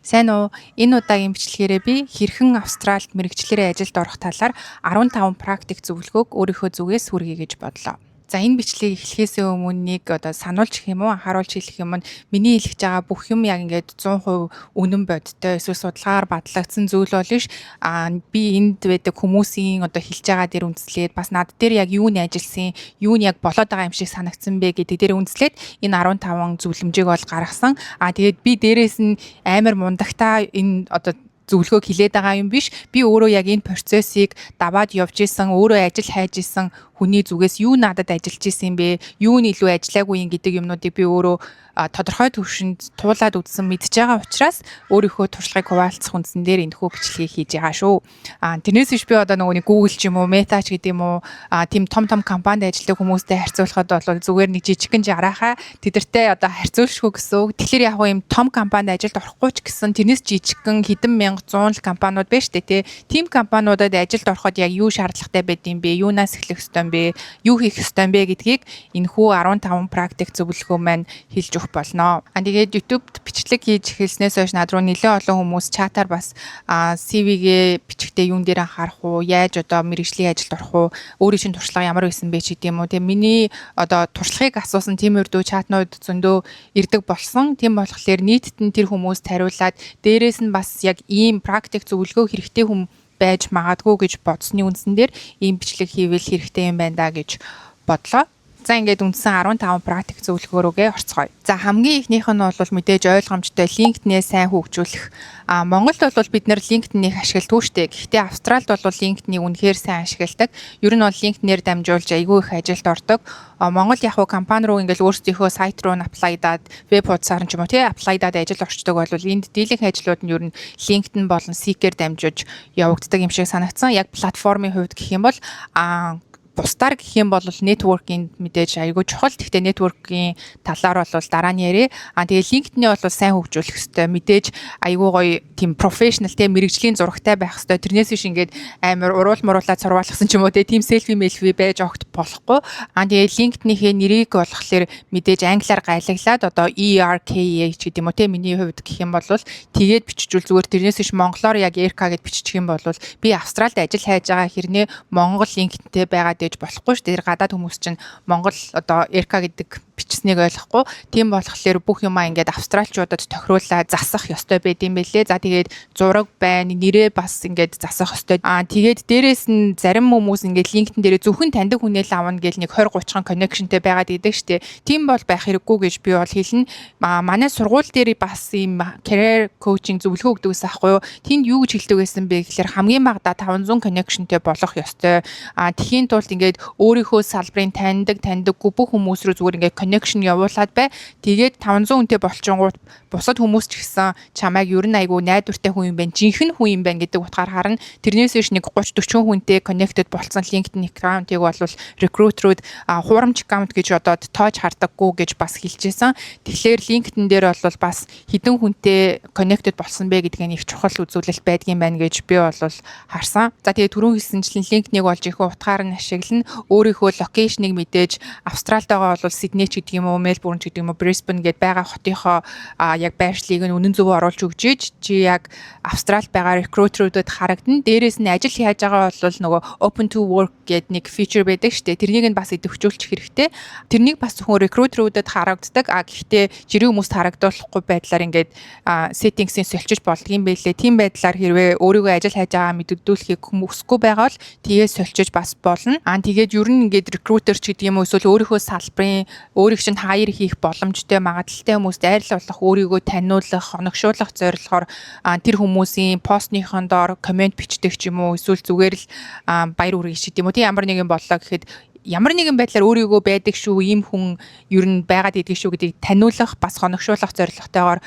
Сайн уу? Энэ удаагийн бичлэгээрээ би хэрхэн Австралид мэргэжлээрээ ажилд орох талаар 15 практик зөвлөгөөг өөрийнхөө зүгээс хүргэе гэж бодлоо. За, энэ бичлэгийг эхлэхээс өмнө нэг одоо сануулж гэх юм уу, анхааруулж хэлэх юм нь миний хэлж байгаа бүх юм яг ингээд 100% үнэн бодтой эсвэл судалгаагаар батлагдсан зүйл бол биш. Би энд байдаг хүмүүсийн одоо хэлж байгаа дээр үндэслээд, бас над дээр яг юу нь ажилласан, юу нь яг болоод байгаа юм шиг санагдсан бэ гэдэг дээр үндэслээд энэ 15 зөвлөмжийг бол гаргасан. Тэгээд би дээрээс нь амар мундагтаа энэ одоо зөвлөгөөг хэлээд байгаа юм биш. Би өөрөө яг энэ процессыг даваад явж исэн, өөрөө ажил хайж исэн хүний зүгээс юу надад ажиллаж исэн юм бэ? Юу нь илүү ажиллаагүй юм гэдэг юмнуудыг би өөрөө тодорхой төвшөнд туулаад үзсэн, мэдж байгаа учраас өөрийнхөө туршлагыг хуваалцах үндсэн дээр энэхүү бичлэгийг хийж байгаа шүү. Тэрнээс биш би одоо нөгөө нэг Google ч юм уу, Meta ч гэдэг юм уу, тийм том том компанид ажилладаг хүмүүстэй харьцуулахад бол зүгээр нэг жижигхэн жараахаа тэдэртэй одоо харьцуулшгүй гэсэн үг. Тэгэхээр яг юм том компанид ажилд орохгүй ч гэсэн тэрнээс жижигхэн хэдэн мянга зуун л компаниуд байна шүү дээ, тий. Тийм компаниудад ажилд ороход яг юу шаардлагатай байд юм бэ? Юунаас эхлэх ёстой юм бэ? Юу хийх ёстой юм бэ гэдгийг энэхүү 15 практик зөвлөгөө маань хэлж өгөх болно. Тэгээд YouTube-д бичлэг хийж эхэлснээс хойш над руу нэлээд олон хүмүүс чатаар бас CV-гээ бичихдээ юун дээр анхаарах уу, яаж одоо мэргэжлийн ажилд орох уу, өөрийн чинь туршлага ямар байсан бэ ч гэдэм юм уу. Тэгээ миний одоо туршлагыг асуусан тиймэрдүү чатнууд зөндөө ирдэг болсон. Тийм болохоор нийтэд нь тэр хүмүүст хариулаад, дээрээс нь бас яг ийм практик зөвлөгөө хэрэгтэй хүн байж магадгүй гэж бодсны үндсэн дээр ийм бичлэг хийвэл хэрэгтэй юм байна да гэж бодлоо. За, ингээд үндсэн 15 практик зөвлөгөө рүүгээ орцгоё. За, хамгийн эхнийх нь бол мэдээж ойлгомжтой, LinkedIn-ээ сайн хөгжүүлэх. Монголд бол бид нар LinkedIn-ийг ашигладаг шүү дээ. Гэхдээ Австралид бол LinkedIn-ийг үнэхээр сайн ашигладаг. Ер нь бол LinkedIn-ээр дамжуулж айгүй их ажилд ордог. Монгол яг уу компани руу ингээл өөрсдийнхөө сайт руу нь apply-даад, веб хуудасаар нь ч юм уу тий apply-даад ажил орчдог бол энд дийлэнх ажлууд нь ер нь LinkedIn болон Seek-ээр дамжуулж явагддаг юм шиг санагдсан. Яг платформын хувьд гэх юм бол бусдаар гэх юм бол networking мэдээж айгүй чухал. Гэхдээ networking талаар бол дараа нь яриа. Тэгээ LinkedIn-ийг бол сайн хөгжүүлэх хэвээр, мэдээж айгүй гоё тийм professional те мэргэжлийн зурагтай байх хэвээр. Тэрнээс биш ингээд амар уруул муруулаад сурвалгасан ч юм уу те тийм селфи мелфи байж огт болохгүй. Тэгээ LinkedIn-ийнхээ нэрийг болохоор мэдээж англиар гайлаглаад одоо ERKH гэдэг юм уу те, миний хувьд гэх юм бол тэгээд биччихвэл зүгээр. Тэрнээс биш монголоор яг ERK гэж биччих юм бол би Австралид ажил хайж байгаа хэрнээ Монгол LinkedIn-тэй байгаад ээж болохгүй шүү дээ. Тэр гадаад хүмүүс чинь Монгол одоо РК гэдэг бичсэнийг ойлгохгүй. Тийм болохоор бүх юмаа ингээд австралчуудад тохируулаад засах ёстой байд юм бэлээ. За, тэгээд зураг байна, нэрээ бас ингээд засах ёстой. Тэгээд дээрэс нь зарим хүмүүс ингээд LinkedIn дээрээ зөвхөн таньдаг хүнээ л авна гэл нэг 20 30 connection-тэй байгаад идэг штэ. Тийм бол байх хэрэггүй гэж би бол хэлнэ. Манай сургууль дээр бас ийм career coaching зөвлөгөө өгдөг гэсэн аахгүй юу? Тэнд юу гэж хэлдэг байсан бэ гэхээр хамгийн багадаа 500 connection-тэй болох ёстой. Тэхийн тулд ингээд өөрийнхөө салбарын таньдаг, таньдаггүй бүх хүмүүс рүү зүгээр ингээд connection явуулаад бай. Тэгээд 500 хүнтэй болчингууд бусад хүмүүс ч гэсэн чамайг ер нь айгүй найдвартай хүн юм байна, жинхэнэ хүн юм байна гэдэг утгаар харна. Тэрнээс биш нэг 30 40 хүнтэй connected болцсон LinkedIn account-ыг бол recruiter-ууд хуурамч account гэж одоо тоож хардаггүй гэж бас хэлжсэн. Тэгэхээр LinkedIn дээр бол бас хэдэн хүнтэй connected болсон бэ гэдг нь их чухал үзүүлэлт байдгийн байна гэж би бол харсан. За, тэгээ түрүүн хэлсэнчлэн LinkedIn-ийг болж их утгаар нь ашиглана. Өөрийнхөө location-ыг мэдээж Австралид байгаа бол Сидней ч гэдэг юм уу, Мельбурн ч гэдэг юм уу, Брисбен гэдээ байгаа хотынхоо яг байршлыг нь үнэн зөв оруулж өгч иж чи яг Австралид байгаа recruiter-уудад харагдана. Дээрээс нь ажил хийж байгаа бол нөгөө open to work гэдэг нэг feature байдаг штэ. Тэрнийг нь бас идэвхжүүлчих хэрэгтэй. Тэрнийг бас зөвхөн recruiter-уудад харагддаг. Гэхдээ жирийн хүмүүст харагдуулахгүй байдлаар ингээд settings-ийг соличиж болдгийм байлээ. Тийм байдлаар хэрвээ өөрийгөө ажил хайж байгаа мэддүүлэхийг хүсэхгүй байгаа бол тэгээ соличиж бас болно. Тэгээд ер нь ингээд recruiter ч гэдэг юм уу, эсвэл өөрийнхөө салбарын өөрийг чинь hire хийх боломжтой, магадлалтай хүмүүст айрлуулах, өөрийгөө таниулах, хоногшуулах зорилгоор тэр хүмүүсийн постныхон доор comment бичдэг ч юм уу, эсвэл зүгээр л баяр хүргэе ч гэдэг юм уу. Тийм ямар нэгэн боллоо гэхэд ямар нэгэн байдлаар өөрийгөө байдаг шүү, ийм хүн ер нь байгаад идэг шүү гэдгийг таниулах, бас хоногшуулах зорилготойгоор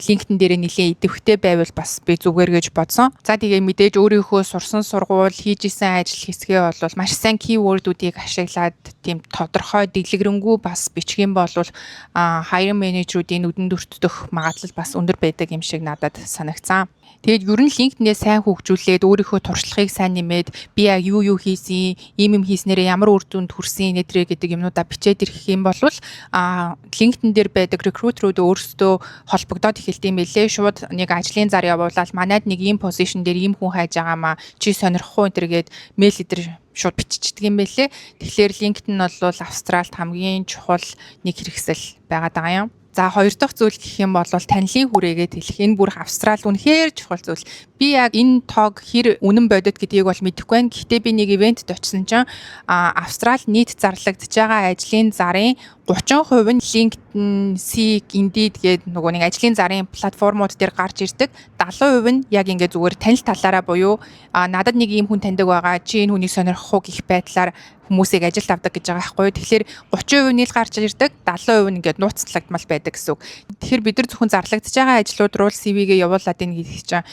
LinkedIn дээр нэлээд идэвхтэй байвал бас би зүгээр гэж бодсон. За, тэгээ мэдээж өөрийнхөө сурсан сургууль, хийж исэн ажил хэсгээ бол маш сайн keyword-уудыг ашиглаад тийм тодорхой, дэлгэрэнгүй бас бичих юм бол hiring manager-уудын нүдэнд өртдөх магадлал бас өндөр байдаг юм шиг надад санагцсан. Тэгээд ер нь LinkedIn-ээ сайн хөгжүүлээд, өөрийнхөө туршлагыг сайн нэмээд, би яг юу юу хийсэн, ийм юм хийснээрээ ямар үр дүнд хүрсэн нэтрэ гэдэг юмнуудаа бичээд ирэх юм бол LinkedIn дээр байдаг recruiter үүд өөрсдөө холбогдоод эхэлдэг юм билээ. Шууд нэг ажлын зар явуулаад, манайд нэг ийм position дээр ийм хүн хайж байгаа маа, чи сонирхох уу энэ гээд мэйл эдэр шууд биччихдэг юм байлээ. Тэгэхээр LinkedIn бол Австралид хамгийн чухал нэг хэрэгсэл байгаад байгаа юм. За, хоёр дахь зүйл гэх юм бол танилын хүрээгээд хэлэх. Энэ бүр Австрал үнэхээр чухал зүйл. Би яг энэ тоог хэр үнэн бодит гэдгийг бол мэдэхгүй байна. Гэхдээ би нэг event д очисон чинь Австрал нийт зарлагдж байгаа ажлын зарын 30% нь LinkedIn, Seek, Indeed гэдэг нөгөө нэг ажлын зарын платформуд дээр гарч ирдэг. 70% нь яг ингээд зүгээр танил талаараа буюу надад нэг ийм хүн таньдаг байгаа. Чи энэ хүнийг сонирхох уу гэх байдлаар хүмүүсийг ажилд авдаг гэж байгаа байхгүй юу. Тэгэхээр 30% нь л гарч ирдэг, 70% нь ингээд нууцлагдмал байдаг гэсэн үг. Тэгэхээр бид нар зөвхөн зарлагдж байгаа ажлууд руу CV-гээ явуулаад ийн гэдэг чинь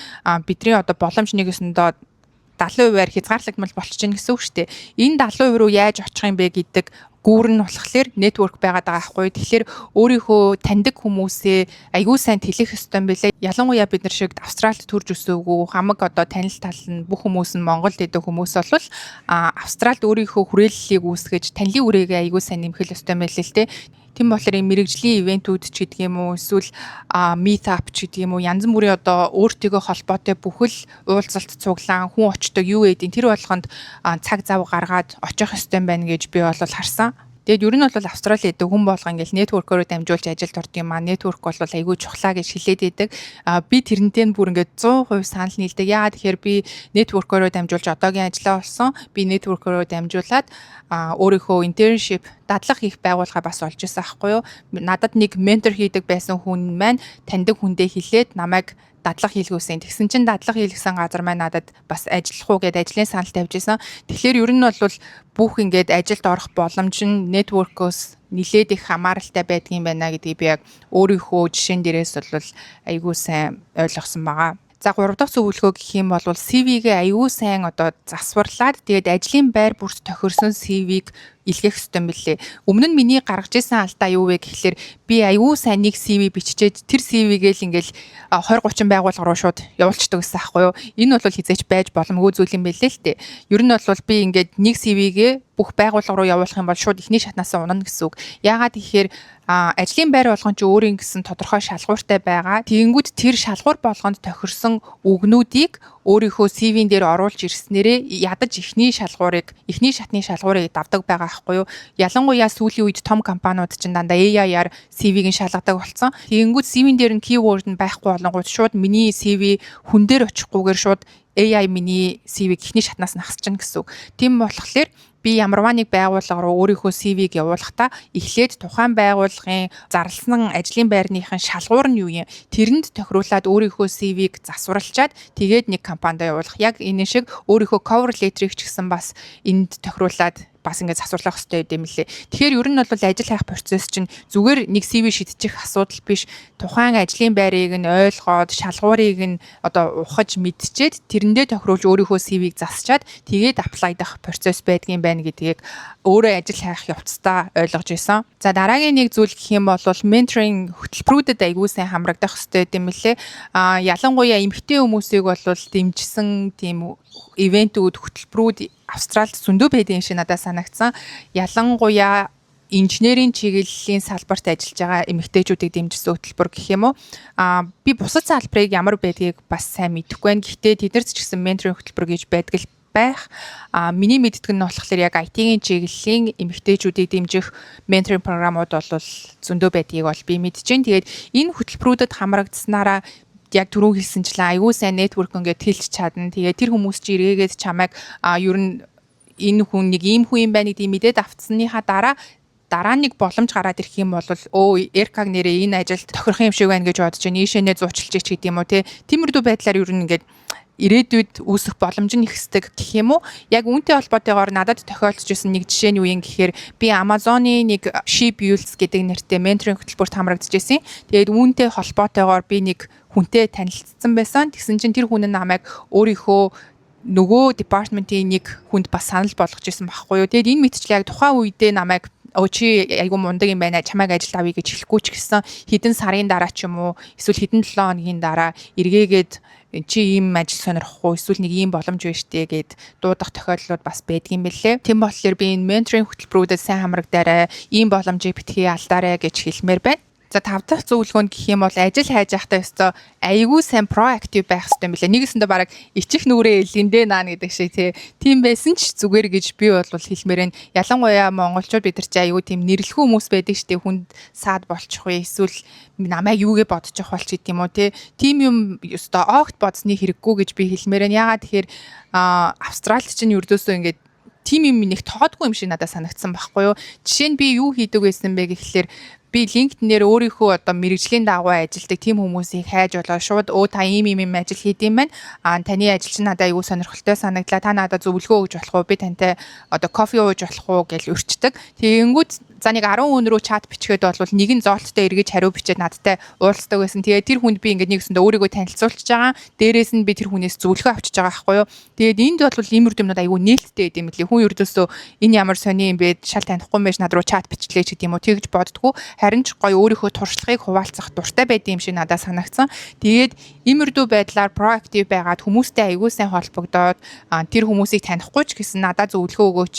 бидний одоо боломж нэг өсөндөө 70%-аар хязгаарлагдмал болчихно гэсэн үг шүү дээ. Энэ 70% рүү яаж очих юм бэ гэдэг гүүр нь болохоор network байгаад байгаа байхгүй. Тэгэхээр өөрийнхөө таньдаг хүмүүсээ аягүй сайн тэлэх ёстой юм билээ. Ялангуяа бид нар шиг Австралид төрж өсөөгүй, хамаг одоо танил тал нь, бүх хүмүүс нь Монголд идэг хүмүүс бол Австралид өөрийнхөө хүрээллийг үүсгэж, танилын үрээгээ аягүй сайн нэмэх ёстой юм билээ л дээ. Тийм болохоор энэ мэргэжлийн event үүд ч гэдэг юм уу, эсвэл meet up ч гэдэг юм уу, янз бүрийн одоо өөртөөгөө холбоотой бүхэл уулзалт, цуглаан, хүн очдог юу гэдیں, тэр болгонд цаг зав гаргаад очих ёстой юм байна гэж би бол харсан. Тэгээд ер нь бол Австрали гэдэг хүн болго ингээл network оор дамжуулж ажилд ордог юм аа. Network бол айгүй чухлаа гэж хэлээд идэг. Би тэрнтэй нь бүр ингээд 100% санал нийлдэг. Яагаад тэгэхээр би network оор дамжуулж одоогийн ажлаа олсон. Би network оор дамжуулаад өөрийнхөө internship, дадлага хийх байгууллага бас олж исэн аахгүй юу. Надад нэг ментор хийдэг байсан хүн маань таньдаг хүндээ хэлээд намайг дадлага хийлгүүлсэн. Тэгсэн чинь дадлага хийлгэсэн газар маань надад бас ажиллах уу гэдээ ажлын санал тавьж исэн. Тэгэхээр ер нь бол бүх ингээд ажилд орох боломж нь network-оос нилээд их хамааралтай байдгийн байна гэдгийг би яг өөрийнхөө жишээн дээрээс бол айгүй сайн ойлгосон байгаа. За, гурав дахь зөвлөгөө гэх юм бол CV-гээ аюу сайн одоо засварлаад, тэгээд ажлын байр бүрт тохирсон CV-г илгээх ёстой юм билээ. Өмнө нь миний гаргаж исэн алдаа юу вэ гэхлээр би аюу сайн нэг CV биччихээд, тэр CV-гээ л ингээл 20 30 байгууллага руу шууд явуулчихдаг гэсэн аахгүй юу. Энэ бол хэзээ ч байж боломгүй зүйл юм билээ л дээ. Ер нь бол би ингээд нэг CV-гээ бүх байгууллага руу явуулах юм бол шууд эхний шатнаасаа унана гэсэн үг. Яагаад гэхээр ажлын байр болгон чи өөрийн гэсэн тодорхой шалгууртай байгаа. Тэгэнгүүт тэр шалгуур болгонд тохирсон үгнүүдийг өөрийнхөө CV-н дээр оруулж ирснээрээ ядаж эхний шалгуурыг, эхний шатны шалгуурыг давдаг байгаа байхгүй юу. Ялангуяа сүүлийн үед том компаниуд чинь дандаа AI-аар CV-г нь шалгадаг болсон. Тэгэнгүүт CV-н дээр нь keyword нь байхгүй болонгууд шууд миний CV хүн дээр очихгүйгээр шууд AI миний CV-г эхний шатнаас нь хасчихна гэсэн үг. Тийм болохоор би ямарваа нэг байгууллага руу өөрийнхөө CV-г явуулахдаа эхлээд тухайн байгууллагын зарласан ажлын байрныхын шалгуур нь юу юм, тэрэнд тохируулаад өөрийнхөө CV-г засварлчаад, тэгээд нэг компанид явуулах. Яг энэ шиг өөрийнхөө cover letter-ыг ч гэсэн бас энд тохируулаад бас ингээд засварлах хэрэгтэй юм лээ. Тэгэхээр ер нь бол ажил хайх процесс чинь зүгээр нэг CV шидчих асуудал биш. Тухайн ажлын байрыг нь ойлгоод, шалгуурыг нь одоо ухаж мэдчихэд, тэрэндээ тохируулж өөрийнхөө CV-г засчаад, тэгээд apply дах процесс байдгийн байна гэдгийг өөрөө ажил хайх явцдаа ойлгож исэн. За, дараагийн нэг зүйл гэх юм бол mentoring хөтөлбөрүүдэд аягүй сайн хамрагдах хэрэгтэй юм лээ. Ялангуяа эмэгтэй хүмүүсийг бол дэмжсэн тийм event үүд, хөтөлбөрүүд Австралид зөндөө байдаг юм шиг надад санагдсан. Ялангуяа инженерийн чиглэлийн салбарт ажиллаж байгаа эмэгтэйчүүдийг дэмжсэн хөтөлбөр гэх юм уу. Би бусад салбарыг ямар байдгийг бас сайн мэдэхгүй байна. Гэхдээ тэднэрт ч гэсэн mentoring хөтөлбөр гэж байдаг л байх. Миний мэддэг нь болохоор яг IT-ийн чиглэлийн эмэгтэйчүүдийг дэмжих mentoring програмууд бол зөндөө байдгийг бол би мэдэж байна. Тэгээд энэ хөтөлбөрүүдэд хамрагдсанараа яг түрүү хэлсэнчлэн аягүй сайн network ингээд тэлж чадна. Тэгээд тэр хүмүүс чи эргээгээд чамайг ер нь энэ хүн нэг ийм хүн юм байна гэдгийг мэдээд автсаныхаа дараа дараа нэг боломж гараад ирэх юм бол өө, Эркаг нэрээ энэ ажилд тохирох юм шиг байна гэж бодож байна. Ийшэнэ зуучлж ч гэдэг юм уу те. Тиймэрхүү байдлаар ер нь ингээд ирээдүйд үүсэх боломж нь ихсдэг гэх юм уу. Яг үүнтэй холбоотойгоор надад тохиолдож исэн нэг жишээ нь юу юм гэхээр би Amazon-ы нэг She Builds гэдэг нэртэй mentoring хөтөлбөрт хамрагдаж исэн. Тэгээд үүнтэй холбоотойгоор би нэг хүнтэй танилцсан байсан. Тэгсэн чинь тэр хүн нь намайг өөрийнхөө нөгөө department ийн нэг хүнд бас санал болгож исэн байхгүй юу. Тэгээд энэ мэтчлээ яг тухайн үедээ намайг Өө, чи айгу мундаг юм байна, чамайг ажилд авъя гэж хэлэхгүй ч гэсэн хэдэн сарын дараа ч юм уу, эсвэл хэдэн 7 хоногийн дараа эргээгээд чи ийм ажил сонирхох уу, эсвэл нэг ийм боломж байна штэ гэд дуудах тохиолдлууд бас байдгийм бэлээ. Тийм болохоор би энэ mentoring хөтөлбөрүүдэд сайн хамрагдаарай, ийм боломжийг битгий алдаарай гэж хэлмээр байна. За, тав дахь зөвлөгөө нь гэх юм бол ажил хайж байхдаа ёстой айгүй сайн proactive байх хэрэгтэй юм билээ. Нэгэсэндээ бараг ичих нүрээ элэндээ наана гэдэг шиг, тий. Тийм байсан ч зүгээр гэж би бол хэлмээр байна. Ялангуяа монголчууд бид нар чи айгүй тийм нэрлэхүү хүмүүс байдаг штэ. Хүнд саад болчих вэ? Эсвэл намайг юугээ бодчих бол ч гэдэм юм уу, тий. Тийм юм ёстой огт бодсны хэрэггүй гэж би хэлмээр байна. Яагаад тэгэхээр Австралид чинь ердөөсөө ингээд тийм юм нэг тоодгүй юм шиг надад санагдсан байхгүй юу. Жишээ нь би юу хийдэг байсан бэ гэхлээр би LinkedIn-ээр өөрийнхөө одоо мэргэжлийн дагуу ажилладаг тийм хүмүүсийг хайж болоо шууд "Өө, та ийм ийм юм ажил хийдэм байна. Аа, таны ажил чинь надад аягүй сонирхолтой санагдлаа. Та надад зөвлөгөө өгч болох уу? Би тантай одоо кофе ууж болох уу?" гэж урьчдаг. Тэгэнгүүт за нэг 10 хүн рүү чат бичгээд бол нэг нь зоолттой эргэж хариу бичээд надтай уулздаг байсан. Тэгээд тэр хүнд би ингээд нэгсэндээ өөрийгөө танилцуулчихж байгаа. Дээрээс нь би тэр хүнээс зөвлөгөө авчиж байгаа байхгүй юу. Тэгээд энд бол иймэрхүү юмнууд аягүй нээлттэй байд юм лээ. Хүн ердөөсөө энэ ямар сони юм бэ? Шал танихгүй юм байж над руу чат бичлээ ч гэдэм юм уу. Тэгж боддгоо. Харин ч гоё өөрийнхөө туршлагыг хуваалцах дуртай байд юм шиг надад санагдсан. Тэгээд иймэрхүү байдлаар proactive байгаад хүмүүстэй аягүй сайн холбогдоод, тэр хүмүүсийг танихгүй ч гэсэн надад зөвлөгөө өгөөч,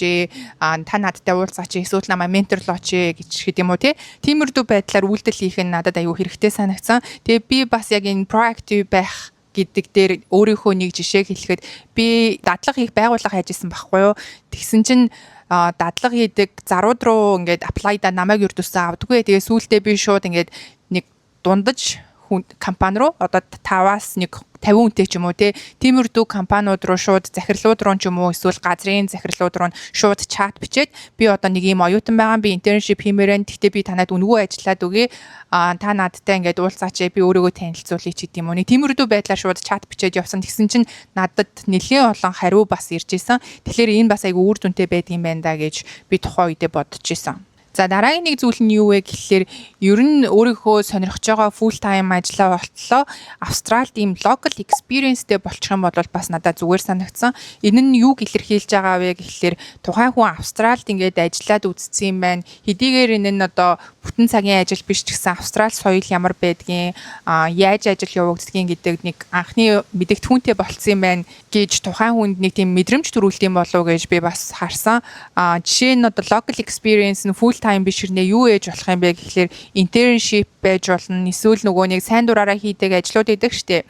та надтай уулзаач, эсвэл намайг mentor лооч гэж гэдэг юм уу, тий. Тиймэрхүү байдлаар үйлдэл хийх нь надад аягүй хэрэгтэй санагдсан. Тэгээ би бас яг энэ proactive байх гэдэг дээр өөрийнхөө нэг жишээг хэлэхэд би дадлага хийх байгууллага хайж исэн байхгүй юу. Тэгсэн чинь дадлага хийдэг зарууд руу ингээд apply да намайг ердөөсөө авдаггүй. Тэгээ сүүлдээ би шууд ингээд нэг дундаж хүн компани руу, одоо 5-аас нэг 50 хүнтэй ч юм уу, те, тиймэрхүү компаниуд руу шууд, захирлууд руу ч юм уу, эсвэл газрын захирлууд руу шууд чат бичээд "Би одоо нэг ийм оюутан байгаа, би internship хиймээр байна. Гэхдээ би танад үнэгүй ажиллаад өгье. А та надтай ингээд уулзаач, би өөрийгөө танилцуулъя" ч гэдэм юм уу. Нэг тиймэрхүү байдлаар шууд чат бичээд явсан. Тэгсэн чинь надад нэлээд олон хариу бас ирж исэн. Тэгэхээр энэ бас айгүй үр дүнтэй байдаг юм байна да гэж би тухайн үедээ бодож исэн. За, дараагийн нэг зүйл нь юу вэ гэхлээр ер нь өөрийнхөө сонирхож байгаа full time ажлаа болтлоо Австралид ийм local experience-тэй болчих юм бол бас надад зүгээр санагдсан. Энэ нь юуг илэрхийлж байгаа вэ гэхлээр тухайн хүн Австралид ингээд ажиллаад үзсэн юм байна. Хэдийгээр энэ нь одоо бүтэн цагийн ажил биш ч гэсэн Австрали соёл ямар байдгийг, яаж ажил явагддгийг гэдэг нэг анхны мэдэгдэхүүнтэй болцсон юм байна гэж тухайн хүнд нэг тийм мэдрэмж төрүүлдэг юм болов уу гэж би бас харсан. Жишээ нь одоо local experience нь full time биш хэрнээ юу ээж болох юм бэ гэхлээр internship байж болно. Эсвэл нөгөө нэг сайн дураараа хийдэг ажлууд идэг штэ.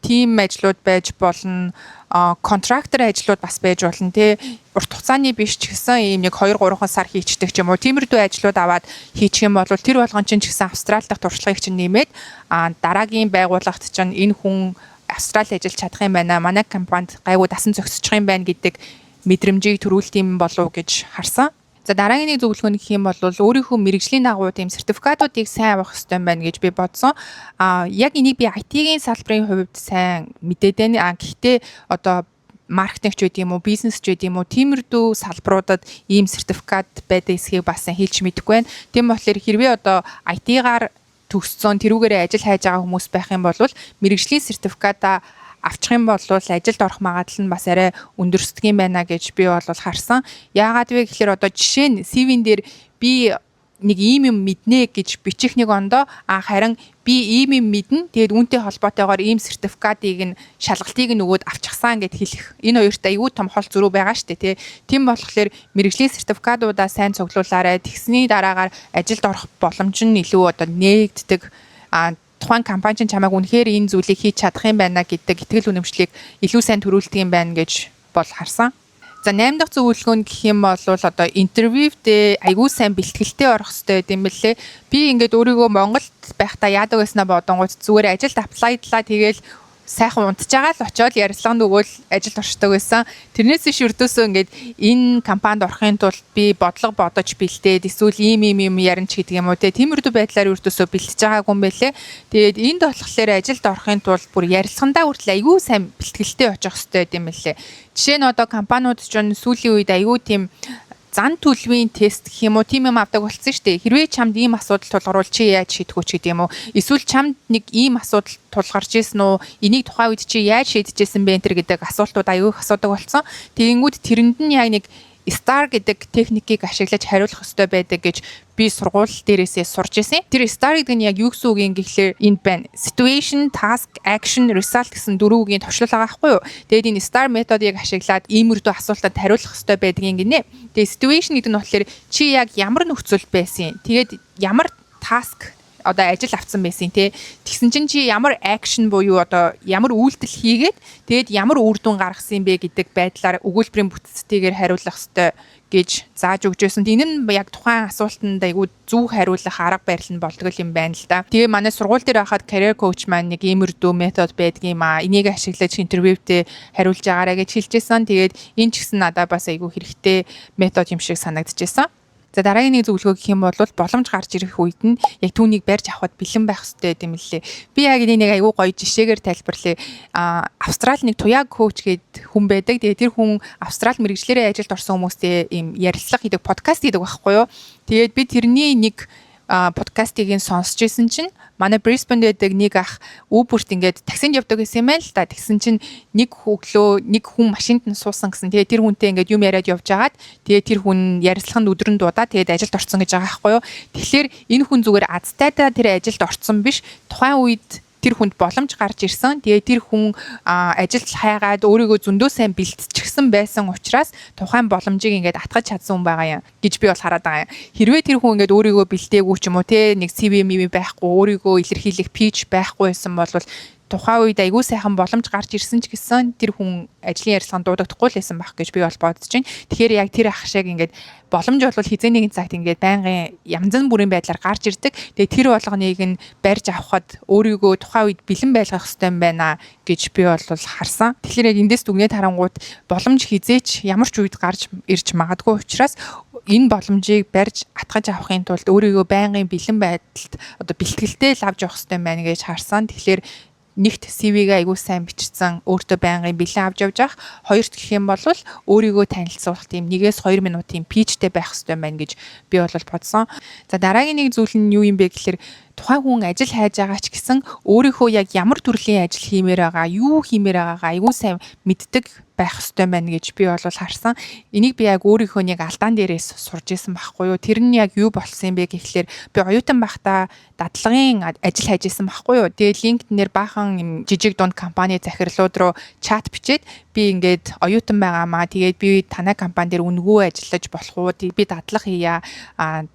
Тийм ажлууд байж болно. Contractor ажлууд бас байж болно, тий. Урт хугацааны биш ч гэсэн ийм нэг 2 3 сар хийчдэг ч юм уу. Тиймэрхүү ажлууд аваад хийчих юм бол тэр болгон чинь ч гэсэн Австрали дахь туршлагыг чинь нэмээд дараагийн байгууллагт чинь энэ хүн Австрали ажиллаж чадах юм байна. Манай компанид гайгүй дасан зохицчих юм байна гэдэг мэдрэмжийг төрүүлдэг юм болов уу гэж харсан. За, дараагийн нэг зөвлөгөө нь гэх юм бол өөрийнхөө мэргэжлийн дагуу тийм сертификатуудыг сайн авах хэрэгтэй байна гэж би бодсон. Яг энийг би IT-ийн салбарын хувьд сайн мэдээд байна. Гэхдээ одоо маркетинг ч байд юм уу, бизнес ч байд юм уу, тиймэрхүү салбаруудад ийм сертификат байдаг эсхийг бас сайн хэлж мэдэхгүй байна. Тийм болохоор хэрвээ одоо IT-гаар төгссөн, тэрүүгээрээ ажил хайж байгаа хүмүүс байх юм бол мэргэжлийн сертификата авчих юм бол ажилд орох магадлал нь бас арай өндөрсдөг юм байна гэж би бол харсан. Яагаад вэ гэхээр одоо жишээ нь CV-н дээр би нэг ийм юм мэднэ гэж бичих нэг ондоо, харин би ийм юм мэднэ. Тэгээд үүнтэй холбоотойгоор ийм сертификатыг нь шалгалтыг нь өгөөд авчихсан гэд хэлэх. Энэ хоёрт аюу том хол зөрүү байгаа шүү дээ, тий. Тийм болохоор мэргэжлийн сертификатуудаа сайн цуглуулаарай. Тэгсний дараагаар ажилд орох боломж нь илүү одоо нээгддэг. Тухайн компани чинь чамайг үнэхээр энэ зүйлийг хийж чадах юм байна гэдэг итгэл үнэмшлийг илүү сайн төрүүлдэг юм байна гэж бол харсан. За, 8 дахь зөвлөгөө нь гэх юм бол одоо interview дээ айгүй сайн бэлтгэлтэй орох хэрэгтэй байд юм бэлээ. Би ингээд өөрийгөө Монголд байхдаа яадаг байснаа бодонгууд зүгээр ажилд apply длаа, тэгэл сайхан унтж байгаа л очиод ярилцлаганд өгөөл ажилд оршдог байсан. Тэрнээс биш ердөөсөө ингээд энэ компанид орохын тулд би бодлого бодож бэлдээд, эсвэл ийм ийм юм ярина ч гэдэг юм уу, те, тиймэрхүү байдлаар ердөөсөө бэлтэж байгаагүй юм байлээ. Тэгээд энд болохоор ажилд орохын тулд бүр ярилцлагандаа хүртэл айгүй сайн бэлтгэлтэй очих хэрэгтэй байд юм байлээ. Жишээ нь одоо компаниуд ч сүүлийн үед айгүй тийм зан төлөвийн тест гэх юм уу, тийм юм авдаг болсон шүү дээ. Хэрвээ чамд ийм асуудал тулгарвал чи яаж шийдэх вэ ч гэдэг юм уу. Эсвэл чамд нэг ийм асуудал тулгарч ирсэн үү? Энийг тухайн үед чи яаж шийдэж ирсэн бэ энэ гэдэг асуултууд аюу их асуудаг болсон. Тэгэнгүүт тэрэнд нь яг нэг STAR гэдэг техникийг ашиглаж хариулах ёстой байдаг гэж би сургууль дээрээсээ сурч ирсэн. Тэр STAR гэдэг нь яг юу гэсэн үг юм гэхлээр энд байна. Situation, task, action, result гэсэн дөрвөн үгийн товчлол байгаа байхгүй юу? Тэгээд энэ STAR методыг ашиглаад иймэрдүү асуултанд хариулах ёстой байдгийг гинэ. Тэгээд situation гэдэг нь болохоор чи яг ямар нөхцөлд байсан. Тэгээд ямар task, одоо ажил авцсан байсан те. Тэгсэн чинь чи ямар action буюу одоо ямар үйлдэл хийгээд, тэгээд ямар үр дүн гаргасан юм бэ гэдэг байдлаар өгүүлбэрийн бүтцтэйгээр хариулах ёстой гэж зааж өгч байсан. Энэ нь яг тухайн асуултанд айгүй зөв хариулах арга барил нь болдгол юм байна л да. Тэгээ манай сургууль дээр байхад career coach маань нэг иймэрдүү метод байдгийм аа. Энийг ашиглаж интервьютэй хариулж байгаарай гэж хэлжсэн. Тэгээд энэ ч гэсэн надад бас айгүй хэрэгтэй метод юм шиг санагдчихсан. За, дараагийн нэг зөвлөгөө гэх юм бол боломж гарч ирэх үед нь яг түүнийг барьж авахд бэлэн байх хэрэгтэй юм лээ. Би яг энийг нэг айгүй гоё жишээгээр тайлбарлая. Австрали нэг Туяа coach гээд хүн байдаг. Тэгээ тэр хүн Австрали мэргэжлээрээ ажилд орсон хүмүүстэй ийм ярилцлага хийдэг, подкаст хийдэг байхгүй юу? Тэгээд би тэрний нэг подкастыг нь сонсч исэн чинь манай Brisbane байдаг нэг ах Uber-т ингээд таксинд явдаг гэсэн юм байна л да. Тэгсэн чинь нэг өглөө нэг хүн машинд нь суусан гэсэн. Тэгээ тэр хүнтэй ингээд юм яриад явж агаад, тэгээ тэр хүн ярилцлаганд өдрөн дуудаа, тэгээд ажилд орсон гэж байгаа байхгүй юу. Тэгэхээр энэ хүн зүгээр азтайдаа тэр ажилд орсон биш. Тухайн үед тэр хүнд боломж гарч ирсэн. Тэгээ тэр хүн ажилд хайгаад өөрийгөө зөндөө сайн бэлтчихсэн байсан учраас тухайн боломжийг ингээд атгаж чадсан хүн байгаа юм гэж би бол хараад байгаа юм. Хэрвээ тэр хүн ингээд өөрийгөө бэлтээгүй ч юм уу те, нэг CV мэв байхгүй, өөрийгөө илэрхийлэх pitch байхгүй байсан бол тухайн үед айгүй сайхан боломж гарч ирсэн ч гэсэн тэр хүн ажлын ярилцлаганд дуудагдахгүй л байсан байх гэж би бол бодож байна. Тэгэхээр яг тэр ах шиг ингээд боломж бол хэзээ нэгэн цагт ингээд байнгын янз бүрийн байдлаар гарч ирдэг. Тэгээ тэр болгоныг нь барьж авахад өөрийгөө тухайн үед бэлэн байлгах хэрэгтэй юм байна гэж би бол харсан. Тэгэхээр яг эндээс дүгнээд харангуут боломж хэзээ ч ямар ч үед гарч ирж магадгүй учраас энэ боломжийг барьж атгаж авахын тулд өөрийгөө байнгын бэлэн байдалд, одоо бэлтгэлтэй л авч явах хэрэгтэй юм байна гэж харсан. Тэгэхээр нэгт CV-гээ айгүй сайн бичсэн, өөртөө байнгын бэлэн авч явж явах. Хоёрт гэх юм бол өөрийгөө танилцуулах тийм 1-2 минутын pitch тэй байх хэрэгтэй байна гэж би бол бодсон. За, дараагийн нэг зүйл нь юу юм бэ гэхээр тухайн хүн ажил хайж байгаа ч гэсэн өөрийнхөө яг ямар төрлийн ажил хиймээр байгаа, юу хиймээр байгаагаа айгүй сайн мэддэг байх ёстой байна гэж би бол харсан. Энийг би яг өөрийнхөө нэг алдаан дээрээс сурч исэн байхгүй юу. Тэр нь яг юу болсон юм бэ гэхлээр би оюутан байхдаа дадлагын ажил хайж исэн байхгүй юу. Тэгээ LinkedIn-ээр баахан юм жижиг дунд компани захирлууд руу чат бичээд, би ингээд оюутан байгаамаа. Тэгээд би танай компани дээр үнэгүй ажиллаж болох уу? Би дадлага хийя.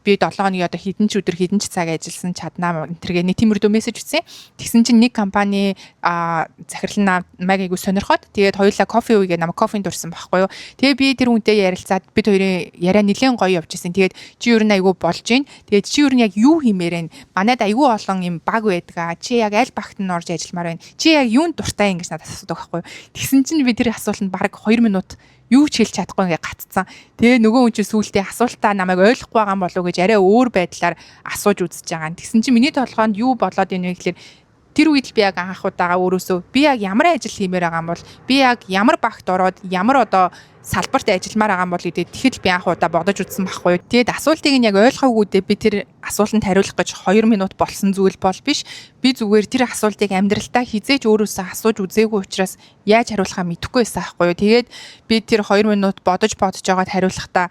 Би 7 хоногийн одоо хэдэн ч өдөр, хэдэн ч цаг ажилласан чаднаа энэ тэргээ нэг тиймэрдүү мессеж бичсэн. Тэгсэн чинь нэг компани захирал нь намайг айгу сонирхоод, тэгээд хоёулаа кофе ууя, намайг кофенд урьсан байхгүй юу. Тэгээ би тэр хүнтэй ярилцаад, бид хоёрын яриа нэлээд гоё явж исэн. Тэгээд чи ер нь айгу болж гин. Тэгээд чи ер нь яг юу хиймээр вэ? Манайд айгу олон юм баг байдаг. Чи яг аль багт нь орж ажилламаар байна? Чи яг юунд дуртай юм гэж надад асуудаг байхгүй юу. Тэгсэн чинь би тэр асуултанд бараг 2 минут юу ч хэлж чадахгүй ингээ гаццсан. Тэгээ нөгөө хүн чинь сүүлдээ асуултаа намайг ойлгохгүй байгаа юм болов уу гэж арай өөр байдлаар асууж үзэж байгаа. Тэгсэн чинь миний толгойнд юу болоод ийнэ вэ гэхэлэр тэр үед л би яг анх удаага өөрөөсөө би яг ямар ажил хиймээр байгаа юм бол, би яг ямар багт ороод, ямар одоо салбарт ажилламаар байгаа юм бол гэдэг тэгэхэд л би анх удаа бодож үзсэн байхгүй юу. Тэгээд асуултыг нь яг ойлгоогүйдээ би тэр асуултанд хариулах гэж 2 минут болсон зүйл бол биш. Би зүгээр тэр асуултыг амьдралдаа хэзээ ч өөрөөсөө асууж үзээгүй учраас яаж хариулахаа мэдэхгүй байсан байхгүй юу. Тэгээд би тэр 2 минут бодож бодож байгаад хариулахдаа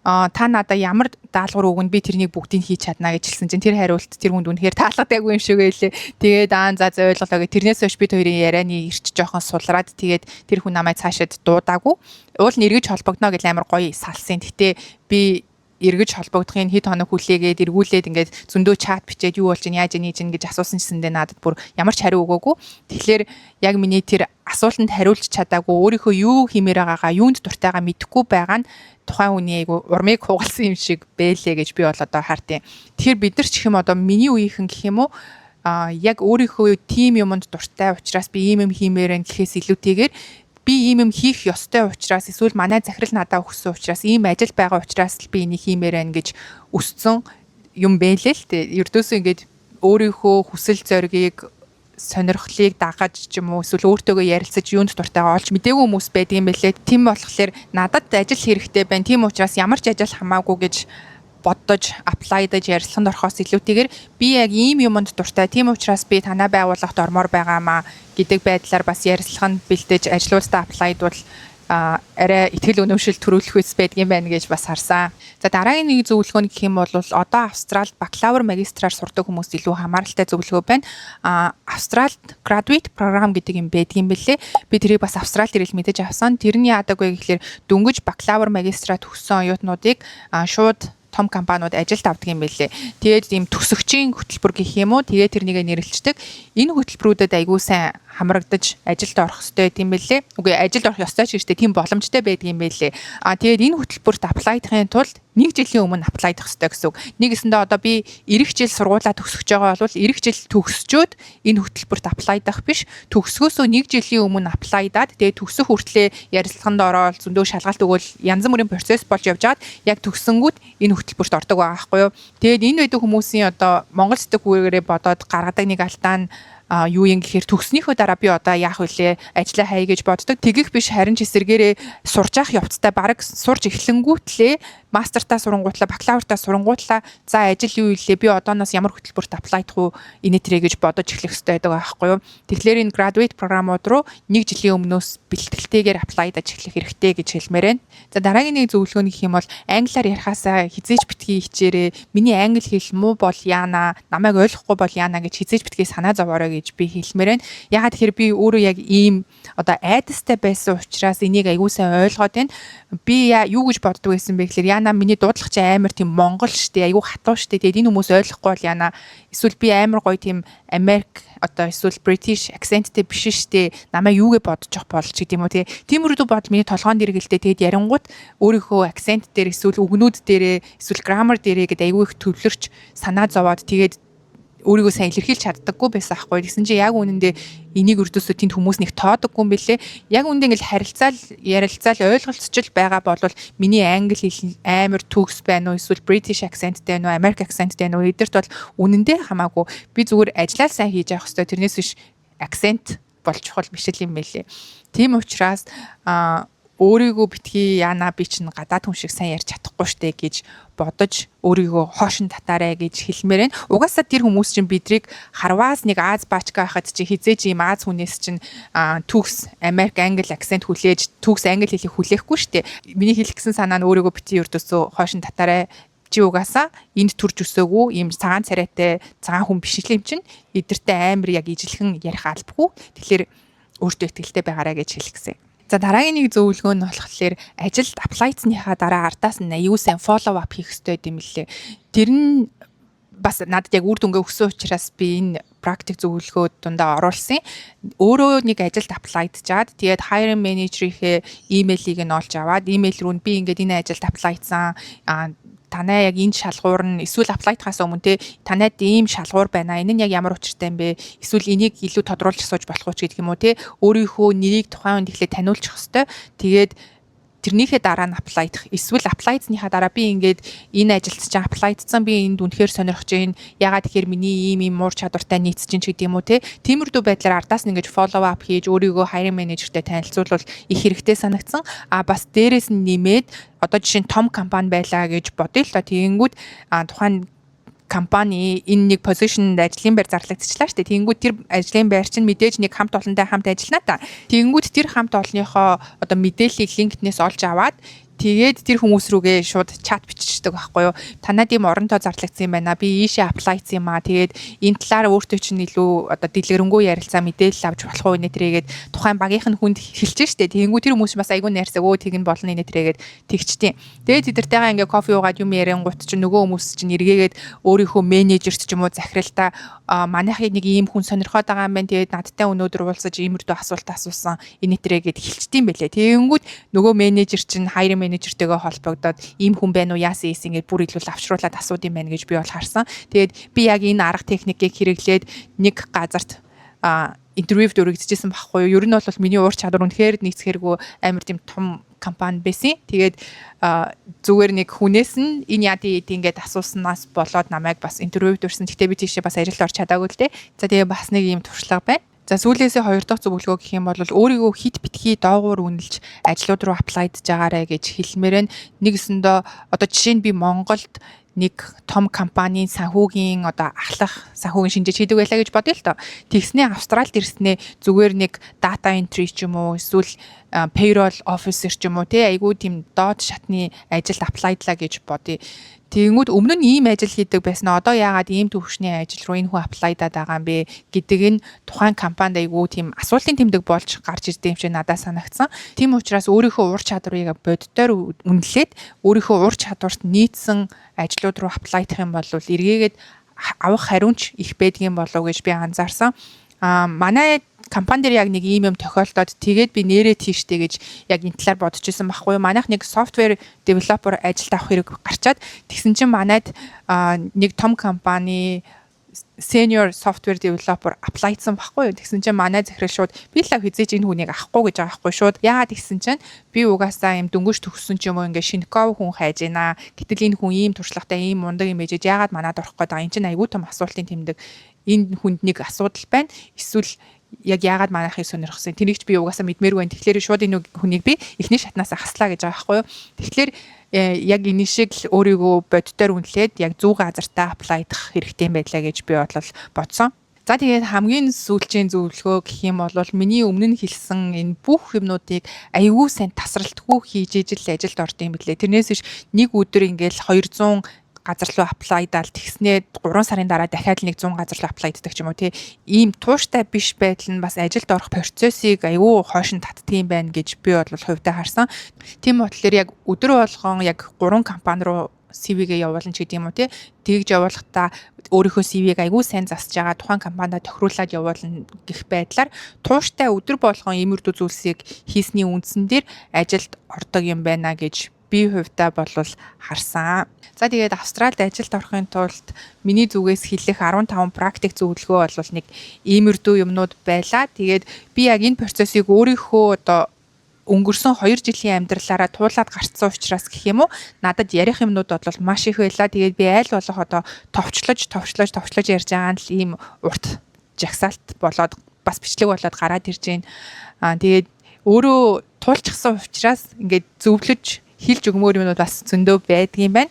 та надаа ямар даалгавар өгнө, би тэрнийг бүгдийг хийж чадна гэж хэлсэн чинь тэр хариулт тэр хүнд үнэхээр таалагдаагүй юм шиг байлээ. Тэгээд аа за за, ойлголоо гэх тэрнээс хойш бид хоёрын ярианы эрч жоохон сулраад, тэгээд тэр хүн намайг цаашаад дуудаагүй. Уул нь эргэж холбогдно гэж амар гоё салсан. Гэтэ би эргэж холбогдохын хэд хоног хүлээгээд, эргүүлээд ингээд зөндөө чат бичээд, юу болж байна, яаж ийж гэж асуусан чсэндээ надад бүр ямар ч хариу өгөөгүй. Тэгэхээр яг миний тэр асуултанд хариулж чадаагүй, өөрийнхөө юу хиймээр байгаагаа, юунд дуртайгаа мэдэхгүй байгаа нь тухайн хүний айгу урмыг хугалсан юм шиг бэлээ гэж би бол одоо хартын. Тэгэхээр бид нар ч гэх юм, одоо миний үеийнхэн гэх юм уу, яг өөрийнхөө тийм юмд дуртай учраас би ийм юм хиймээр байна гэхээс илүүтэйгээр би ийм юм хийх ёстой учраас, эсвэл манай захирал надад өгсөн учраас, ийм ажил байгаа учраас л би энийг хиймээр байна гэж өссөн юм бэлээ л дээ. Ердөөсөө ингээд өөрийнхөө хүсэл зоригийг, сонирхлыг дагаж ч юм уу, эсвэл өөртөөгөө ярилцаж, юунд дуртайгаа олж мдээгүй хүмүүс байдаг юм бэлээ. Тийм болохоор надад ажил хэрэгтэй байна. Тийм учраас ямар ч ажил хамаагүй гэж бодож apply даж, ярилцлаганд орохоос илүүтэйгээр би яг ийм юмд дуртай. Тийм учраас би танай байгууллагт ормоор байгаамаа гэдэг байдлаар бас ярилцлаганд бэлдэж, ажлуудаа apply двал арай итгэл үнэмшил төрүүлэх үс байдгийн байна гэж бас харсан. За, дараагийн нэг зөвлөгөө нь гэх юм бол одоо Австралид бакалавр, магистраар сурдаг хүмүүс илүү хамааралтай зөвлөгөө байна. Австралид graduate program гэдэг юм байдгийн бэлээ. Би тэрийг бас Австралид ирэл мэдэж авсан. Тэр нь яадаг вэ гэхлээр дөнгөж бакалавр, магистраа төгссөн оюутнуудыг шууд том компаниуд ажилд авдаг юм байлээ. Тэгээд ийм төгсөгчийн хөтөлбөр гэх юм уу? Тэгээд тэрнийгээ нэрлэлцдэг. Энэ хөтөлбөрүүдэд айгүй сайн хамрагдаж ажилд орох ёстой юм байлээ. Үгүй, ажилд орох ёстой ч гэжтэй тийм боломжтой байдаг юм байлээ. Тэгээд энэ хөтөлбөрт apply дахын тулд нэг жилийн өмнө apply дах ёстой гэсэн үг. Нэгэсэндээ одоо би ирэх жил сургуулаа төгсөж байгаа бол ирэх жил төгсчөөд энэ хөтөлбөрт apply дах биш, төгсгөөсөө нэг жилийн өмнө apply даад, тэгээд төгсөх хүртлээ ярилцлаганд ороод, зөндөө шалгалт өгөөл, янз бүрийн процесс болж явж байгаад яг төгсөнгүүт энэ хөтөлбөрт ордог байгаа байхгүй юу. Тэгээд энэ байдаг хүмүүсийн одоо Монгол сэтгүүрээрээ бодоод гаргадаг нэг алдаа нь юу юм гэхээр төгснөхөө дараа би одоо яах вүлээ, ажлаа хай гэж боддог. Тэгэх биш, харин ч эсэргээрээ сурж явах явцтай, бараг сурж эхлэнгүүтлээ, мастертаа сурангуутлаа, бакалавртаа сурангуутлаа, за, ажил юу илээ, би одооноос ямар хөтөлбөрт apply дах уу, инээ тэрэ гэж бодож эхлэх хэрэгтэй байдаг байхгүй юу. Тэгэхээр энэ graduate програмууд руу нэг жилийн өмнөөс бэлтгэлтэйгээр apply даж эхлэх хэрэгтэй гэж хэлмээр байна. За, дараагийн нэг зөвлөгөө нь гэх юм бол англиар ярихаасаа хэзээ ч битгий хичээрээ. Миний англи хэл муу бол яана, намайг ойлгохгүй бол яана гэж хэзээ ч битгий санаа зовоорой гэж би хэлмээр байна. Яагаад тэгэхээр би өөрөө яг ийм одоо айдастай байсан учраас энийг аягүй сайн ойлгоод байна. Би юу гэж боддог байсан бэ гэхээр яана, миний дуудлага чи амар тийм монгол штэ, аягүй хатуу штэ. Тэгээд энэ хүмүүс ойлгохгүй бол яана, эсвэл би амар гоё тийм Америк одоо эсвэл British accent тэй биш штэ. Намайг юугээ бодож явах бол ч гэдэм үү, тий. Тиймэрхүү бодол миний толгойн дээр гэлтэй. Тэгээд ярингууд өөрийнхөө accent дээр, эсвэл үгнүүд дээрээ, эсвэл grammar дээрээ гэдэг аягүй их төвлөрч, санаа зовоод, тэгээд өөрийгөө сайн илэрхийлж чаддаггүй байсан аахгүй. Тэгсэн чинь яг үнэндээ энийг өрдөөсөө тэнд хүмүүс нэг тоодоггүй юм бэлээ. Яг үнэндээ ингээл харилцаал, ярилцаал, ойлголцож байгаа бол миний англи хэл амар төгс байна уу, эсвэл British accent тэй байна уу, American accent тэй байна уу, эдгээрт бол үнэндээ хамаагүй. Би зүгээр ажиллаа сайн хийж явах хэрэгтэй. Тэрнээс биш accent бол чухал биш л юм бэлээ. Тийм учраас өөрийгөө битгий яана, би чинь гадаад хүн шиг сайн ярьж чадахгүй штэ гэж бодож өөрийгөө хоош нь татаарай гэж хэлмээр байна. Угаасаа тэр хүмүүс чинь бидрийг харваас нэг Ази баачка байхад чи хэзээ ч ийм Ази хүнээс чинь төгс Америк англи accent хүлээж, төгс англи хэлийг хүлээхгүй штэ. Миний хэлэх гэсэн санаа нь өөрийгөө битгий ердөөсөө хоош нь татаарай. Чи угаасаа энд төрж өсөөгүй, ийм цагаан царайтай цагаан хүн биш л юм чинь эдэртэй амар яг ижилхэн ярих албагүй. Тэгэхээр өөртөө итгэлтэй байгаарай гэж хэлэх гэсэн. За, дараагийн нэг зөвлөгөө нь болохоор ажилд apply дсаныхаа дараа ардаас нь аюу сайн follow up хийх хэрэгтэй юм лээ. Тэр нь бас надад яг үр дүнгээ өгсөн учраас би энэ практик зөвлөгөө дундаа оруулсан. Өөрөө нэг ажилд apply дчаад, тэгээд hiring manager-ийнхээ имэйлийг нь олж аваад, имэйл рүү нь би ингээд энэ ажилд apply дсан, танай яг энэ шалгуур нь, эсвэл apply дахаас өмнө те, танайд ийм шалгуур байна. Энэ нь яг ямар учиртай юм бэ? Эсвэл энийг илүү тодруулж асууж болох уу ч гэдэг юм уу, те. Өөрийнхөө нэрийг тухайн хүнд эхлээд таниулчих хэвээр. Тэгээд тэрнийхээ дараа нь apply дах. Эсвэл apply дсныхаа дараа би ингээд энэ ажилд чинь apply дсан, би энд үнэхээр сонирхож байна. Яагаад тэгэхээр миний ийм ийм муур чадвартай нийцэж чинь ч гэдэг юм уу, те. Тиймэрхүү байдлаар ардаас нь ингэж follow up хийж, өөрийгөө hiring manager-тэй танилцуулбал их хэрэгтэй санагдсан. А бас дээрээс нь нэмээд одоо жишээ нь том компани байлаа гэж бодъё л доо. Тэгэнгүүт тухайн компани энэ нэг position д ажлын байр зарлагдчихлаа шүү дээ. Тэнгүүд тэр ажлын байр чинь мэдээж нэг хамт олонтой хамт ажиллана та. Тэнгүүд тэр хамт олонныхоо одоо мэдээллийг LinkedIn-ээс олж аваад, тэгээд тэр хүмүүс рүүгээ шууд чат биччихдэг байхгүй юу. Танад ийм оронтой зарлагдсан юм байна. Би ийшээ apply дсан юм аа. Тэгээд энэ талаар өөртөө чинь илүү одоо дэлгэрэнгүй ярилцаа, мэдээлэл авч болох уу, нэ тэрээгээд тухайн багийнх нь хүнд хэлж штэ. Тэгэнгүүт тэр хүмүүс бас айгүй найрсаг, өө, тэг нь болно, нэ тэрээгээд тэгчтیں۔ Тэгээд тэдэртэйгээ ингээ кофе уугаад юм яриангуут чинь нөгөө хүмүүс чинь эргээгээд өөрийнхөө менежерт ч юм уу захиралтай манайхыг нэг ийм хүн сонирхоод байгаа юм байна. Тэгээд надтай өнөөдөр уулзаж иймэрдүү асуулт асуусан, энэ тэрээгээд хэлчихдээ юм бэлээ. Тэгэнгүүт нөгөө менежер чинь hiring менежертэйгээ холбогдоод ийм хүн байна уу, яасан ийсэн ингээд бүр илүү авчруулаад асууд юм байна гэж би бол харсан. Тэгээд би яг энэ арга техникийг хэрэглээд нэг газарт интервьюд өргөдөжсэн байхгүй юу. Ер нь бол миний уур чадвар үнэхээр нийцхэргүй амар тийм том компани байсан. Тэгээд зүгээр нэг хүнээс нь энэ яа тий ингээд асууснаас болоод намайг бас интервьюд өрсөн. Гэтэ би тийшээ бас ажилд орч чадаагүй л дээ. За, тэгээ бас нэг ийм туршлага байна. За, сүүлээсээ хоёр дахь зөвлөгөө гэх юм бол өөрийгөө хит битгий доогуур үнэлж ажлууд руу apply дж байгаарэ гэж хэлмээр байна. Нэгэсэндээ одоо жишээ нь би Монголд нэг том компанийн санхүүгийн одоо ахлах санхүүгийн шинжээч хийдэг байлаа гэж бодъё л доо. Тэгснээ Австралид ирснээ зүгээр нэг data entry ч юм уу, эсвэл payroll officer ч юм уу, те, айгүй тийм доод шатны ажилд apply длаа гэж бодъё. Тэгэнгүүт өмнө нь ийм ажил хийдэг байсан. Одоо яагаад ийм түвшний ажил руу энэ хүн apply даад байгаа юм бэ гэдэг нь тухайн компанид айгүй тийм асуултын тэмдэг болж гарч ирдэг юм шиг надад санагдсан. Тийм учраас өөрийнхөө ур чадварыг боддоор үнэлээд, өөрийнхөө ур чадварт нийцсэн ажлууд руу apply дах юм бол эргээгээд авах хариунч их байдгийн болов гэж би анзаарсан. А манай компани дээр яг нэг ийм юм тохиолдоод, тэгээд би нэрээ тийштэй гэж яг энэ талаар бодож исэн байхгүй юу. Манайх нэг software developer ажилд авах хэрэг гарчаад, тэгсэн чинь манайд нэг том компани senior software developer apply дсан байхгүй юу. Тэгсэн чинь манай захирал шууд "Би л хэзээ ч энэ хүнийг авахгүй" гэж байгаа байхгүй шууд. Яагаад гэсэн чинь "Би угаасаа юм дөнгөж төгссөн ч юм уу, ингээ шинэков хүн хайж байна. Гэтэл энэ хүн ийм туршлагатай, ийм мундаг юм ээжэж яагаад манад орох гээд байгаа. Энэ чинь айгүй том асуултын тэмдэг. Энэ хүнд нэг асуудал байна. Эсвэл яг яагаад манайхыг сонирхсон. Тэрийг ч би угаасаа мэдмээргүй байна. Тэгэхээр шууд энэ хүнийг би эхний шатнаас ахслаа" гэж байгаа байхгүй юу. Тэгэхээр яг энэ шиг л өөрийгөө боддоор үнэлээд, яг зөв газартаа apply дах хэрэгтэй юм байлаа гэж би бодлол бодсон. За, тэгээд хамгийн сүүлчийн зөвлөгөө гэх юм бол миний өмнө нь хэлсэн энэ бүх юмнуудыг аягүй сайн тасралтгүй хийж ижил ажилд орд юм билээ. Тэрнээс биш нэг өдөр ингээл 200 газар руу apply даал, тэгснээ 3 сарын дараа дахиад нэг 100 газар руу apply ддаг ч юм уу, тий, ийм тууштай биш байдал нь бас ажилд орох процессыг аягүй хойш нь татдаг юм байна гэж би бол хувьдаа харсан. Тийм болохоор яг өдөр болгон яг 3 компани руу CV-гээ явуулна ч гэдэг юм уу, тий, тэгж явуулахдаа өөрийнхөө CV-г айгүй сайн засаж байгаа, тухайн компанида тохируулаад явуулна гэх байдлаар тууштай өдөр болгон иймэрдүү зүйлсийг хийсний үндсэн дээр ажилд ордог юм байна гэж би хувьдаа болвол харсан. За, тэгээд Австралид ажилд орохын тулд миний зүгээс хэлэх 15 практик зөвлөгөө бол нэг иймэрдүү юмнууд байлаа. Тэгээд би яг энэ процессыг өөрийнхөө одоо өнгөрсөн 2 жилийн амьдралаараа туулаад гарцсан учраас гэх юм уу, надад ярих юмнууд бол маш их байлаа. Тэгээд би аль болох одоо товчлож, товчлож, товчлож ярьж байгаа нь л ийм урт жагсаалт болоод, бас бичлэг болоод гараад ирж байна. Аа, тэгээд өөрөө туулчихсан учраас ингээд зөвлөж хэлж өгмөр юмнууд бас зөндөө байдгийн байна.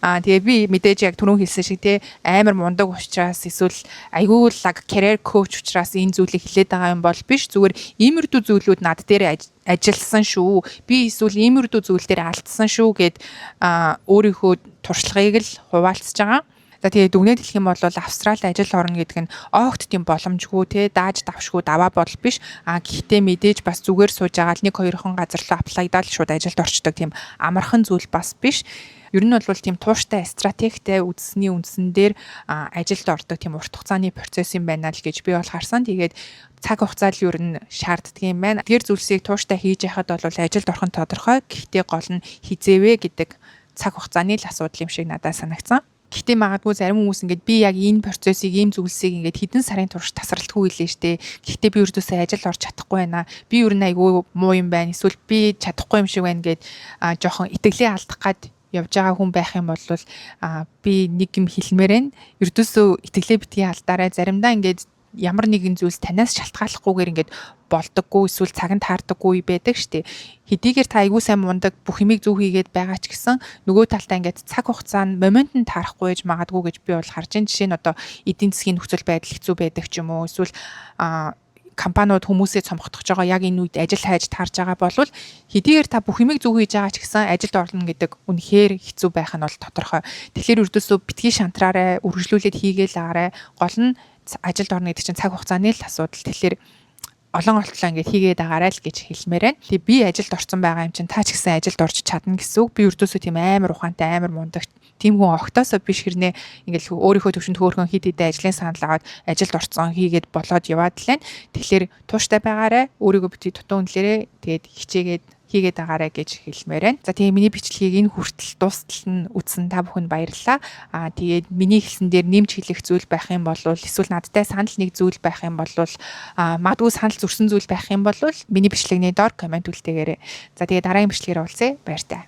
Аа, тэгээ би мэдээж яг түрүүн хэлсэн шиг, те, амар мундаг учраас эсвэл айгүй лаг career coach учраас энэ зүйлийг хэлээд байгаа юм бол биш. Зүгээр иймэрдүү зүйлүүд над дээр ажилласан шүү. Би эсвэл иймэрдүү зүйл дээр алдсан шүү гэд өөрийнхөө туршлагыг л хуваалцаж байгаа. За, тэгээ дүгнээд хэлэх юм бол Австралид ажил орно гэдэг нь огт тийм боломжгүй, те, дааж давшгүй даваа бодол биш. А гэхдээ мэдээж бас зүгээр сууж байгаа л нэг хоёрхан газар руу apply даал шууд ажилд орчдог тийм амархан зүйл бас биш. Ер нь бол тийм тууштай стратегтэй үзсний үндсэн дээр ажилд ордог тийм урт хугацааны процесс юм байна л гэж би бол харсан. Тэгээд цаг хугацаа л ер нь шаарддаг юм байна. Тэр зүйлсийг тууштай хийж яхад бол ажилд орох нь тодорхой. Гэхдээ гол нь хизээвэ гэдэг цаг хугацааны л асуудал юм шиг надад санагдсан. Гэхдээ магадгүй зарим хүмүүс ингээд "Би яг энэ процессыг, ийм зүйлсийг ингээд хэдэн сарын турш тасралтгүй хийлээ штэ. Гэхдээ би ердөөсөө ажил орж чадахгүй байна. Би ер нь айгүй муу юм байна. Эсвэл би чадахгүй юм шиг байна" гэд жоохон итгэлээ алдах гад явж байгаа хүн байх юм бол би нэг юм хэлмээр байна. Ердөөсөө итгэлээ битгий алдаарай. Заримдаа ингээд ямар нэгэн зүйлс танаас шалтгааллахгүйгээр ингээд болдоггүй эсвэл цаг нь таардаггүй байдаг штэ. Хэдийгээр та айгүй сайн мундаг, бүх юмыг зөв хийгээд байгаа ч гэсэн нөгөө талдаа ингээд цаг хугацаа нь, момент нь таарахгүй байж магадгүй гэж би бол харж байна. Жишээ нь одоо эдийн засгийн нөхцөл байдал хэцүү байдаг ч юм уу, эсвэл компаниуд хүмүүсээ цомготгож байгаа яг энэ үед ажил хайж таарж байгаа болвол хэдийгээр та бүх юмыг зөв хийж байгаа ч гэсэн ажилд орно гэдэг үнэхээр хэцүү байх нь бол тодорхой. Тэгэхээр ердөөсөө битгий шантраарай, үргэлжлүүлээд хийгээл агаарай. Гол нь ажилд орно гэдэг чинь цаг хугацааны л асуудал. Тэгэхээр олон олтлоо ингээд хийгээд агаарай л гэж хэлмээр байна. Тэгээ би ажилд орсон байгаа юм чинь та ч гэсэн ажилд орж чадна гэсэн үг. Би ердөөсөө тийм амар ухаантай, амар мундаг тийм хүн огтоосоо биш хэрнээ ингээл өөрийнхөө төвшөнд хөөрхөн хид хидэ ажлын санал аваад ажилд орцсон, хийгээд болоод яваад л байна. Тэгэхээр тууштай байгаарай, өөрийгөө битгий дутуу үнэлээрэй. Тэгээд хичээгээд хийгээд агаарай гэж хэлмээр байна. За, тэгээ миний бичлэгийг энэ хүртэл дуустал нь үзсэн та бүхэнд баярлалаа. Аа, тэгээд миний хэлсэн дээр нэмж хэлэх зүйл байх юм бол эсвэл надтай санал нэг зүйл байх юм бол, магадгүй санал зөрсөн зүйл байх юм бол миний бичлэгний доор comment үлдээгээрэй. За, тэгээд дараагийн бичлэгээр уулзъя. Баяртай.